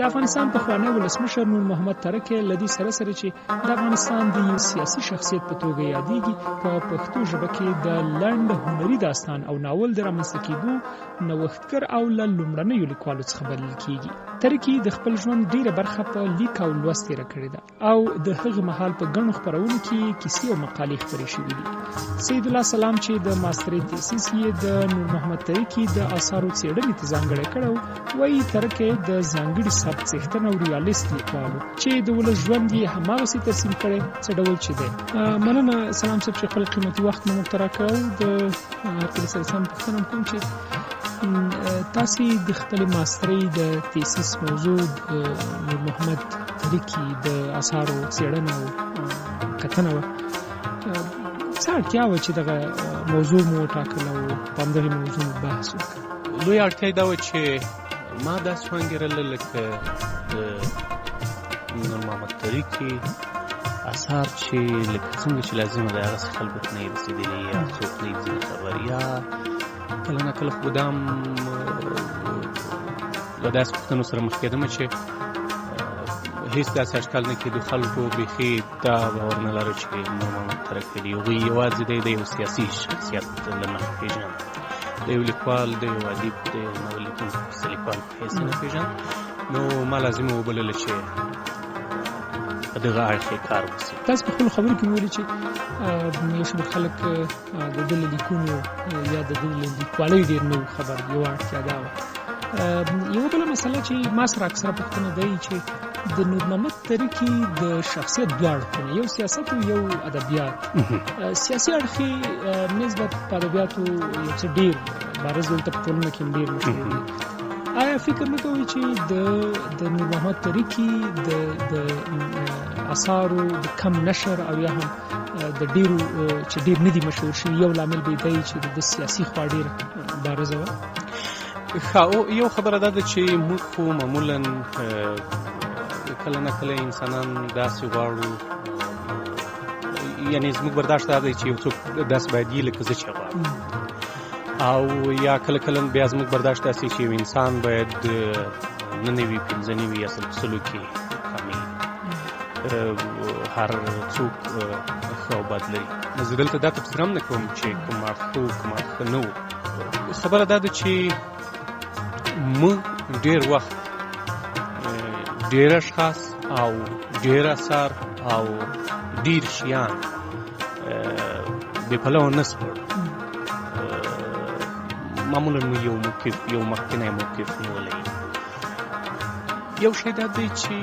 د افغانستان پخوانی ولسمشر نور محمد تره کی له دې سره سره چې د افغانستان د یو سیاسي شخصیت په توګه یادېږي، په پښتو ژبه کې د لنډ هنري داستان او ناول د رامنځته کېدو نوښتګر او له لومړنیو لیکوالو څخه بلل کېږي. تره کي د خپل ژوند ډېره برخه په لیک او لوست تېره کړې ده. او د هغه مهال په ګڼو خپرونو کې یې کیسې او مقالې خپرې شوې دي. سید الله سلام چې د ماسترۍ تیسیس یې د نور محمد ترکی د آثارو څېړنې ته ځانګړی کړی و، وایي ترکی د ځانګړي سبک څښتن او ریالیست لیکوال و چې د ولس ژوند یې هماغسې ترسیم کړی څه ډول چې دی. مننه سلام صاحب چې خپل قیمتي وخت مو موږ ته راکړ او د هرکلي سره سم پوښتنه کوم چې تاسو د خپل ماسترۍ د تیسیس موضوع د نور محمد ترکی د آثارو څېړنه او کتنه وه، څه اړتیا وه چې دغه موضوع مو وټاکله او په همدغې موضوع مو بحث وکړ؟ لوی اړتیا دا وه چې ما داسې وانګېرله لکه د نور محمد ترکی اثار چې لکه څنګه چې لازمه ده هغسې خلکو ته نه یې رسېدلي یا څوک نه یې ځینې خبر، یا کله نا کله خو دا هم له داسې پوښتنو سره مخ کېدم چې هیڅ داسې اشکال نه کېدو، خلکو بیخي دا باور نه لرو چې نور محمد تره کی دی، هغوی یوازې دی د یو سیاسي شخصیت له مخې پېژند، د یو لیکوال، د یو ادیب، د یو ناول لیکونکي، کیسه لیکوال په حیث نه پېژند. نو ما لازمه وبلله چې په دغه اړخ یې کار وشي. تاسو په خپلو خبرو کې ویلي چې یو شمېر خلک د ده له لیکونو یا د ده له لیکوالۍ ډېر نه وو خبر، یوه اړتیا دا وه. یوه بله مسله چې ما سره اکثره پوښتنه دی چې د نور محمد تره کي د شخصیت دوه اړخونه، یو سیاست او یو ادبیات، سیاسي اړخ یې نسبت په ادبیاتو یو څه ډېر بارز، دلته په ټولنه کې هم ډېر مشهور دی. آیا فکر نه کوئ چې د نور محمد تره کي د آثارو د کم نشر او یا هم د ډیرو چې ډیر نه دي مشهور شوي یو لامل به دی چې د سیاسي خوا ډیر بارزه وه؟ ښه، او یو خبره دا ده چې موږ خو معمولا کله نه کله انسانان داسې غواړو، یعنی زموږ برداشت دا دی چې یو څوک داسې باید یې لکه زه چې غواړم، او یا کله کله بیا زموږ برداشت داسې چې یو انسان باید 99 95 یا 100 په سلو کې کامل، هر څوک ښه او بد لري. زه دلته دا تفسیر هم نه کوم چې کوم اړخ ښه و کوم اړخ ښه نه و. خبره دا ده چې موږ ډېر وخت ډېر اشخاص او ډېر اثار او ډېر شیان بې پلوه نه سپړو. معمولا موږ یو موقف، یو مخکنی موقف نیولی. یو شی دا دی چې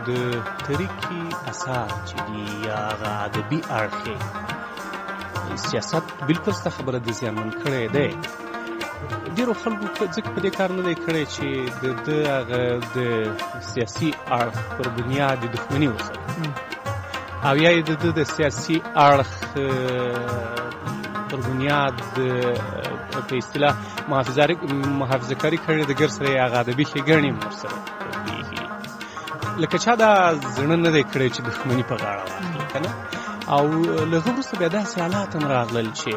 د ترکی اثار چې دي یا هغه ادبي اړخ یې سیاست بالکل ستا خبره د زیانمن کړی دی. ډیرو خلکو ځکه په دې کار نه دی کړی چې د ده هغه د سیاسي اړخ پر بنیاد دښمني ورسره او یا یې د ده د سیاسي اړخ پر بنیاد په اصطلاح محافظه کاري کړې، د ګر سره یې هغه ادبي ښېګڼې هم ورسره پېښې، لکه چا دا زړه نه دی کړی چې دښمني په غاړه واخلي که نه. او له هغه وروسته بیا داسې حالات هم راغلل چې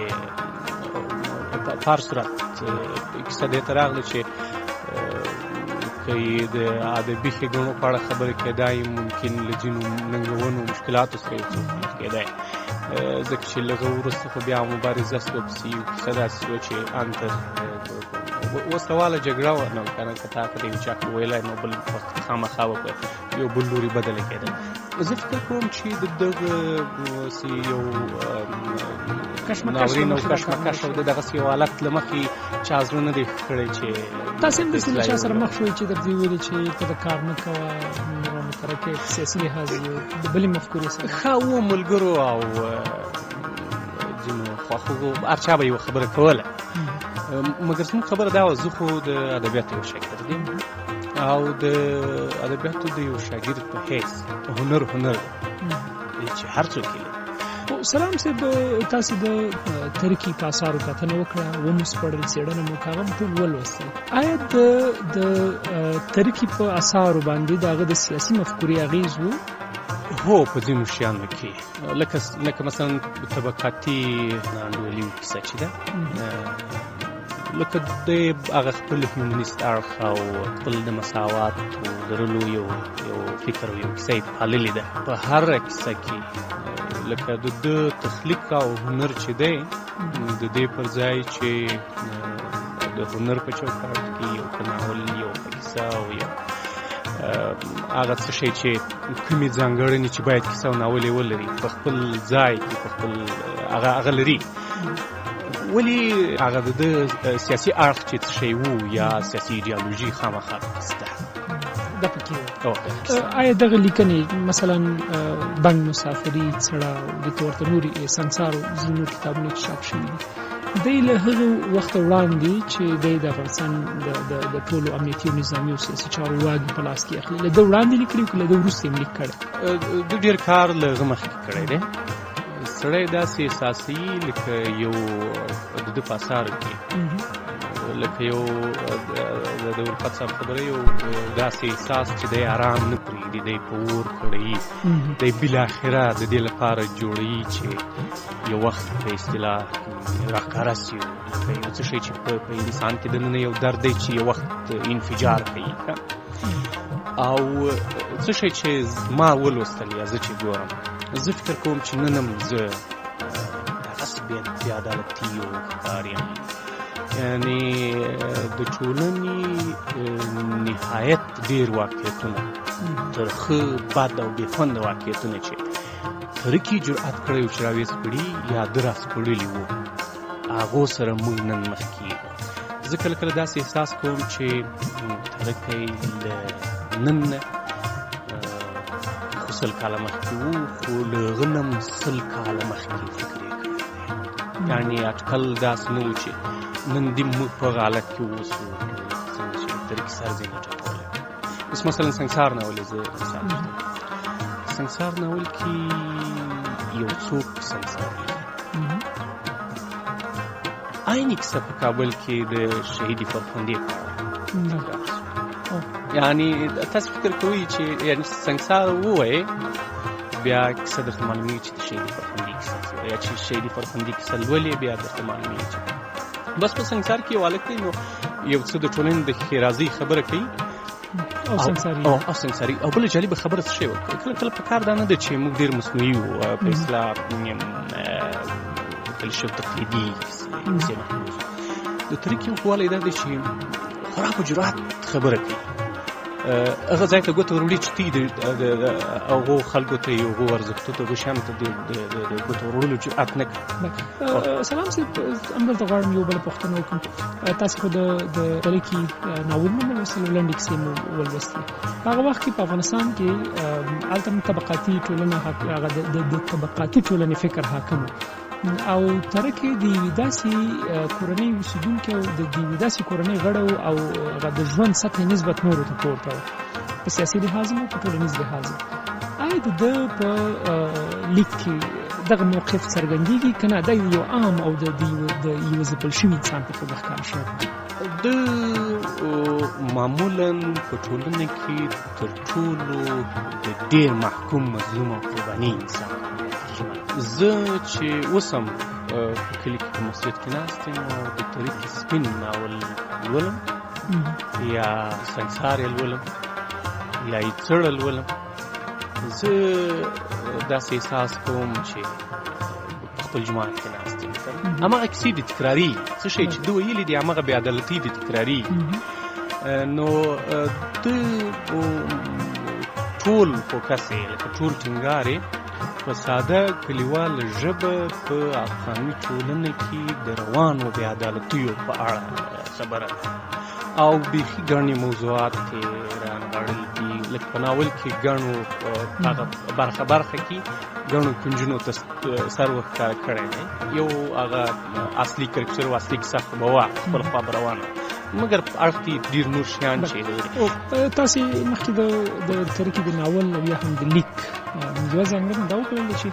په هر صورت کیسه دې ته راغله چې که یې د ادبي ښېګڼو په اړه خبرې کېدای ممکن له ځینو ننګونو مشکلاتو سره یو څوک مخ کېدای، ځکه چې له هغه وروسته خو بیا مبارزه سوه پسې، یو کیسه داسې سوه چې ان تر وسلهواله جګړه وه، نو که نه که تا که د یو چا ښه ویلی نو بل وخت خامخا به په یو بل لوري بدله کېده. زه فکر کوم چې د دغه یو ناورین او کشمکش او د دغسې یو حالت له مخې چا زړه نه دی ښه کړی چې تاسو هم داسې له چا سره مخ شوئ چې درته ویلي چې ته د کار نه کوه، نور تره کې سیاسي لحاظ یو د بلې مفکورې سره؟ ښه و ملګرو او ځینو خواخوږو هر چا به یوه خبره کوله، مګر زموږ خبره دا وه، زه خو د ادبیاتو یو شاګرد یم او د ادبیاتو د یو شاګرد په حیث هنر هنر دی چې هر څوک یې لري. سلام صاحب، تاسو د ترکی په آثارو کتنه وکړه، ومو سپړل، څېړنه مو وکړه، هغه مو ټول ولوستل. آیا د ترکی په آثارو باندې د هغه د سیاسي مفکورې اغېز و؟ هو، په ځینو شیانو کې، لکه مثلا طبقاتي ناانډولي کیسه چې ده، لکه د هغه خپل هیومنیست اړخ او خپل د مساوات لرلو یو یو فکر او یو کیسه یې پاللې ده. په هره کیسه کې لکه د ده تخلیق او هنر چې دی، د دې پر ځای چې د هنر په چوکاټ کې یو په ناول، یو په کیسه او یو هغه څه شی چې کومې ځانګړنې چې باید کیسه او ناول یې ولري په خپل ځای کې په خپل هغه لري، ولی هغه د سیاسي اړخ چې څه شی وو یا سیاسي ایډیالوژي خامخا شته دا پکې. آیا دغه لیکنې مثلا بنګ مسافری، څړه او د ورته نورې سنګسار او ځینو کتابونه چې چاپ شوي دي، دی له هغه وخته وړاندې چې دی د افغانستان د ټولو امنیتي او نظامي او سیاسي چارو واګي په لاس کې اخلي، له ده وړاندې لیکلي که له ده وروسته یې لیک کړی؟ د ډېر کار له هغه مخکې کړی دی. سړی داسې احساسوي لکه یو د ده په اثارو کې لکه یو د الفت صاحب خبره، یو داسې احساس چې دی آرام نه پرېږدي، دی په اور کړی دی، بالاخره د دې لپاره جوړوي چې یو وخت په اصطلاح راښکاره سي، لکه یو څه شی چې په انسان کې دننه یو درد دی چې یو وخت انفجار کوي. او څه شی چې ما ولوستل یا زه چې ګورم، زه فکر کوم چې نن هم زه دغسې بې عدالتي یو ښکار یم. یعنی د ټولنې نهایت ډیر واقعیتونه، ترخه، بد او بې خونده واقعیتونه چې تره کي جرأت کړی و چې راویې سپړي یا ده راسپړلي وو، هغو سره موږ نن مخ کېږو. زه کله کله داسې احساس کوم چې تره کی له نن نه خو 100 کاله مخکې وو، خو له هغه نه هم 100 کاله مخکې فکر یې کړی دی. یعنی اټکل داسې نه و چې نن دې موږ په هغه حالت کې اوسو څنګه چې تره کي سر ځینې ټپولی. اوس مثلا سنګسار ناول یې زه مثال درته، سنګسار ناول کې یو څوک سنګسار لیکي، عیني کیسه په کابل کې د شهیدي فرخندې په اړه. یعنی تاسو فکر کوئ چې یعنی سنګسار ووایې بیا کیسه درته معلومیږي چې د شهیدي فرخندې کیسه څه، یا چې شهیدي فرخندې کیسه لولې بیا درته معلومیږي چې بس په سنګسار کې یو هلک دی، نو یو څه د ټولنې د ښېرازۍ خبره کوي او سنګساري او سنګساري. او بله جالبه خبره څه شی وه، کله کله په کار دا نه ده چې موږ ډېر مصنوعي وو، په اصطلاح کلیشه تقلیدي کیسې محدود. د تره کي ښه دا دی چې خورا په جرأت خبره کوي، هغه ځای ته ګوته وروړي چې تی د هغو خلکو ته، هغو ارزښتو ته، هغو شیانو ته د ګوته وروړلو جرأت نه کوي. سلام صاحب، همدلته غواړم یو بله پوښتنه وکړم. تاسو خو د تره کي ناولونه مو لوستل، لنډې کیسې مو ولوستې. په هغه وخت کې په افغانستان کې هلته طبقاتي ټولنه، هغه د طبقاتي ټولنې فکر حاکم او تره کي د یوې داسې کورنۍ اوسېدونکی او د یوې داسې کورنۍ غړی او هغه د ژوند سطح نسبت نورو ته پورته و، په سیاسي لحاظ او په ټولنیز لحاظ. آیا د ده په لیک کې دغه موقف څرګندېږي که نه دا یو عام او د یو ځپل شوي انسان په توګه ښکاره شوی؟ د معمولا په ټولنه کې تر ټولو د ډېر محکوم، مظلوم او قرباني انسان. زه چې اوس هم په کلي کې په مسجد کې ناست یم او د تره کي سپین ناول لولم یا سنګسار یې لولم یا یې څړه لولم، زه داسې احساس کوم چې په خپل جومات کې ناست یم. هماغه کیسې دي تکراري، څه شی چې ده ویلي دي هماغه بې عدالتۍ دي تکراري. نو ده ټول فوکس یې لکه ټول ټینګار یې په ساده کلیوال ژبه په افغاني ټولنه کې د روانو بې عدالتیو په اړه خبره ده او بیخي ګڼې موضوعات یې رانغاړلي دي. لکه په ناول کې ګڼو هغه برخه برخه کې ګڼو کنجونو ته سر ورښکاره کړی دی. یو هغه اصلي کرکټر او اصلي کیسه خو به وه، خپل خوا به روانه، مګر په اړخ کې ډېر نور شیان چې تاسې مخکې د تره کي د ناول او یا هم د لیک یوه ځانګړنه دا وکړل چې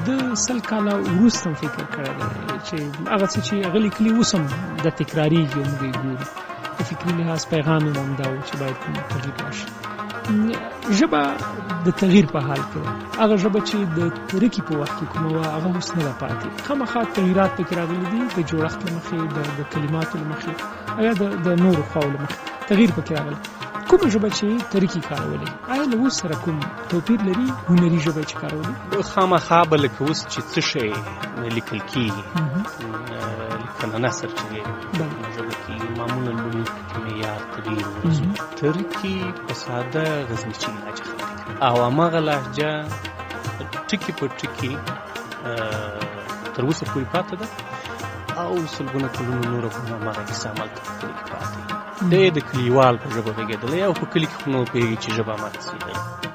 د 100 کاله وروسته هم فکر کړی دی چې هغه څه چې هغه لیکلي اوس هم د تکرارېږي او موږ یې ګورو. په فکري لحاظ پیغام یې هم دا و چې باید تغییر راشي. ژبه د تغییر په حال کې ده. هغه ژبه چې د ترکي په وخت کې کومه وه، هغه اوس نه ده پاتې. خامخا تغییرات پکې راغلي دي، د جوړښت له مخې، د کلماتو له مخې او یا د نورو خواو له مخې تغییر پکې راغلی. کومه ژبه چې ترکي کارولې، آیا له اوس سره کوم توپیر لري هنري ژبه چې کارولې؟ خامخا به لکه اوس چې څه شی لیکل کېږي، لیکنه نثر چې دی ژبه کې معمولا لومړي معیار ته ډېر ورځو. ترکي په ساده غزنیچي لهجه خبرې کوي او هماغه لهجه ټکي په ټکي تر اوسه پورې پاتې ده او سلګونه کلونو نوره هم هماغه کیسه همالته په کلي کې پاتې. دی د کلیوال په ژبه غږېدلی او په کلي کې خو نو پوهېږي چې ژبه هماغسې ده.